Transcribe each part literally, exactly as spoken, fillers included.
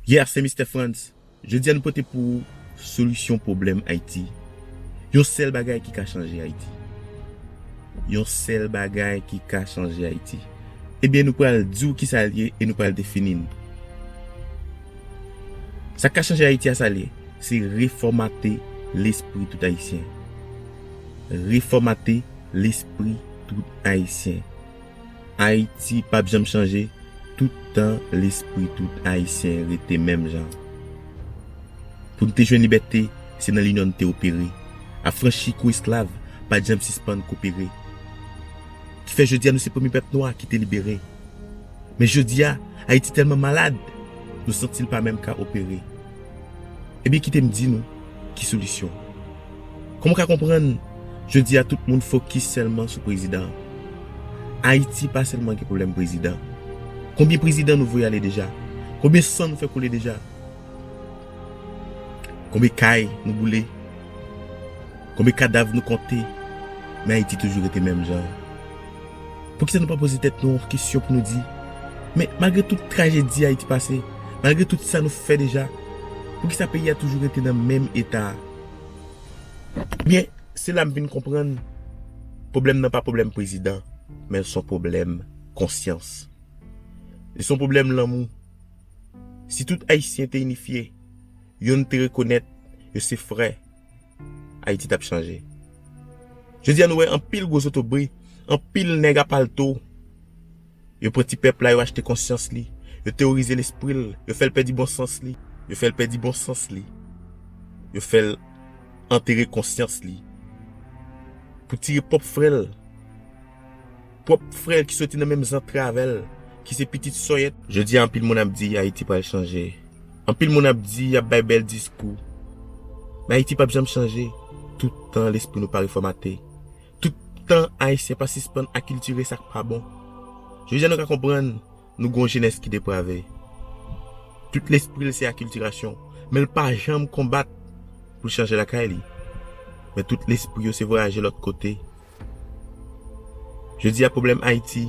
Yeah, se Mistè Frantz. Jodi a nou pote pou ou solisyon pwoblèm Ayiti. Yon sèl bagay ki ka chanje Ayiti. Yon sèl bagay ki ka chanje Ayiti. Ebyen, nou pral di w kisa l ye e nou pral defini l. Sa k ka chanje Ayiti a, sa l ye, se refòmate lespri tout Ayisyen. Refòmate lespri tout Ayisyen. Ayiti p ap janm chanje toutan lespri tout Ayisyen rete menm jan. Pou n te jwenn libète, se nan linyon n te opere. Afranchi kou esklav pa t janm sispann kopere. Ki fè jodi a nou se premye pèp nwa ki te libere. Men jodi a, Ayiti tèlman malad, nou santi l pa menm ka opere. Ebyen, kite m di nou ki solisyon. Kòman w ka konprann, jodi a tout moun fokis sèlman sou prezidan an. Ayiti pa sèlman gen pwoblèm prezidan. Konbyen prezidan nou voye ale deja? Konbyen san nou fè koule deja? Konbyen kay nou boule? Konbyen kadav nou konte? Men Ayiti toujou rete menm jan. Poukisa nou pa poze tèt nou yon kesyon pou nou di, men malgre tout trajedi Ayiti pase, malgre tout sa nou fè deja, poukisa peyi a toujou rete nan menm eta a? Ebyen, se la m vin konprann, pwoblèm nan pa pwoblèm prezidan, men l se yon pwoblèm konsyans. Li se yon pwoblèm lanmou. Si tout Ayisyen te inifye, youn te rekonèt yo se frè, Ayiti t ap chanje. Jodi a nou wè anpil gwo zotobre, anpil nèg a palto. Yo pran ti pèp la, yo achte konsyans li, yo teworize lespri l, yo fè l pèdi bon sans li, yo fè l pèdi bon sans li, yo fè l antere konsyans li. Pou tire pwòp frè l, pwòp frè l ki soti nan menm zant avè l, ki se pitit sòyèt. Jodi a, anpil moun ap di Ayiti pral chanje. Anpil moun ap di, y ap bay bèl diskou. Men Ayiti p ap janm chanje toutan lespri nou pa refòmate. Toutan Ayisyen pa sispann akiltire sa k pa bon. Jodi a nou ka konprann, nou gen yon jenès ki deprave. Tout lespri l se akiltirasyon, men l pa janm konbat pou l chanje lakay li. Men tout lespri yo se vwayaje lòt kote. Jodi a, pwoblèm Ayiti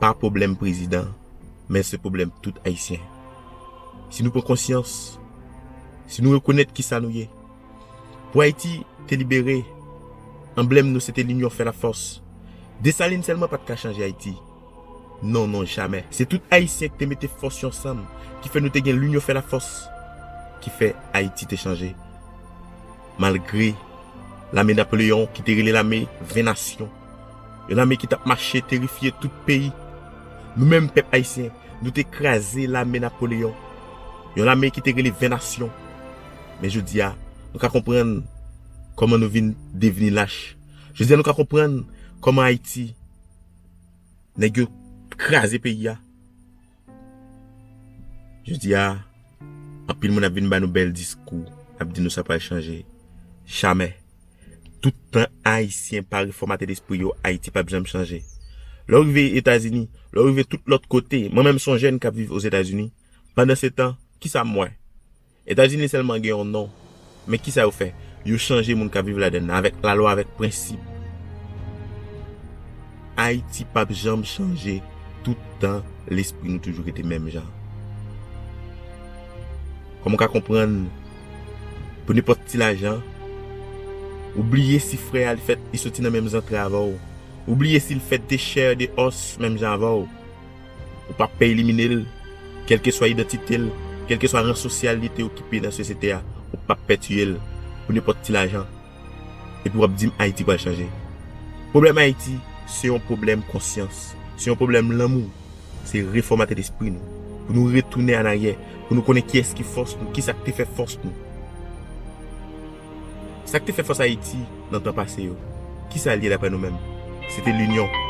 pa pwoblèm prezidan, men se pwoblèm tout Ayisyen. Si nou pran konsyans, si nou rekonèt kisa nou ye. Pou Ayiti te libere, anblèm nou se te linyon fè lafòs. Desalin sèlman pa t ka chanje Ayiti. Non, non, jamè. Se tout Ayisyen ki te mete fòs yo ansanm, ki fè nou te gen linyon fè lafòs, ki fè Ayiti te chanje. Malgre lame Napoleyon ki te rele lame ven nasyon, yon lame ki t ap mache terifye tout peyi, nou menm pèp ayisyen, nou te kraze lame Napoleyon, yon lame ki te rele ven nasyon. Men jodi a, nou ka konprann kòman nou vin devni lach. Jodi a, nou ka konprann kòman Ayiti, nèg yo kraze peyi a. Jodi a, anpil moun ap vin ba nou bèl diskou, ap di nou sa pral chanje. Jamè. Toutan Ayisyen pa refòmate lespri yo, Ayiti p ap janm chanje. Lè w rive Etazini, lè w rive tout lòt kote, mwen menm se yon jèn k ap viv Ozetazini. Pandansetan, kisa m wè? Etazini sèlman gen yon non. Men kisa yo fè? Yo chanje moun k ap viv ladan l avèk lalwa, avèk prensip. Ayiti p ap janm chanje toutan lespri nou toujou rete menm jan. Kòman w ka konprann, pou nenpòt ti lajan, ou bliye si frè a li fèt, li soti nan menm zant avè w, ou bliye si l fèt de chè, de os menm jan avè w. Ou p ap pè elimine l, kèlkeswa idantite l, kèlkeswa ran sosyal li te okipe nan sosyete a, ou p ap pè tiye l pou nenpòt ti lajan. Epi w ap di m Ayiti pral chanje. Pwoblèm Ayiti, se yon pwoblèm konsyans, se yon pwoblèm lanmou, se refòmate lespri nou, pou nou retounen an aryè, pou nou konnen kiyès ki fòs nou, kisa k te fè fòs nou. Sa k te fè fòs Ayiti nan tan pase yo, kisa l ye daprè nou menm? Se te linyon.